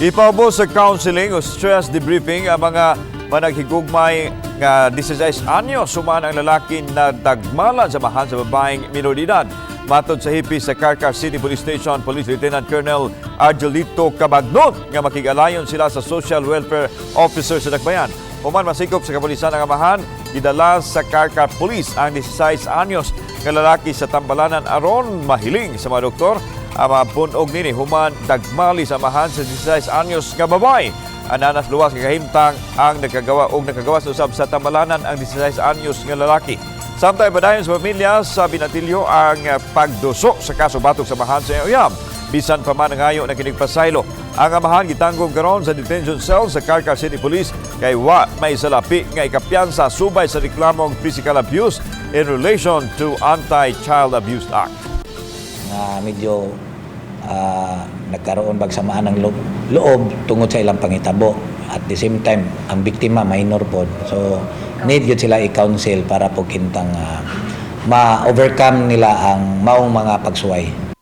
Ipaubos sa counseling o stress debriefing ang mga managhigugmay nga 16 anyos human ang lalaki na dagmalan sa amahan sa babaeng minor de edad. Matod sa hepe sa Carcar City Police Station, Police Lieutenant Colonel Argelito Cabagnot, nga makig-alayon sila sa Social Welfare Officer sa Dakbayan. Human masikop sa kapulisan ang amahan, gidala sa Carcar Police ang 16 anyos nga lalaki sa Tambalanan aron mahiling sa mga doktor ang mga bunog nini human dagmali sa amahan sa 16 anyos nga babae. Ananas luwas nga kahimtang ang nakagawa og nakagawas usab sa Tambalanan ang 16 anyos nga lalaki. Samtang padayon sa pamilya sa binatilyo ang pagduso sa kaso batok sa amahan sa uyab. Bisan pa man ngayo na kinig pasaylo. Ang amahan gitanggong karon sa detention cell sa Carcar City Police kay wa may salapi nga ikapiyansa subay sa reklamong physical abuse in relation to Anti-Child Abuse Act. Nga medyo nagkaroon bagsamaan ng loob tungod sa ilang pangitabo. At the same time, ang biktima minor pod. So need gyud sila i-counsel para po kintang ma-overcome nila ang maong mga pagsuway.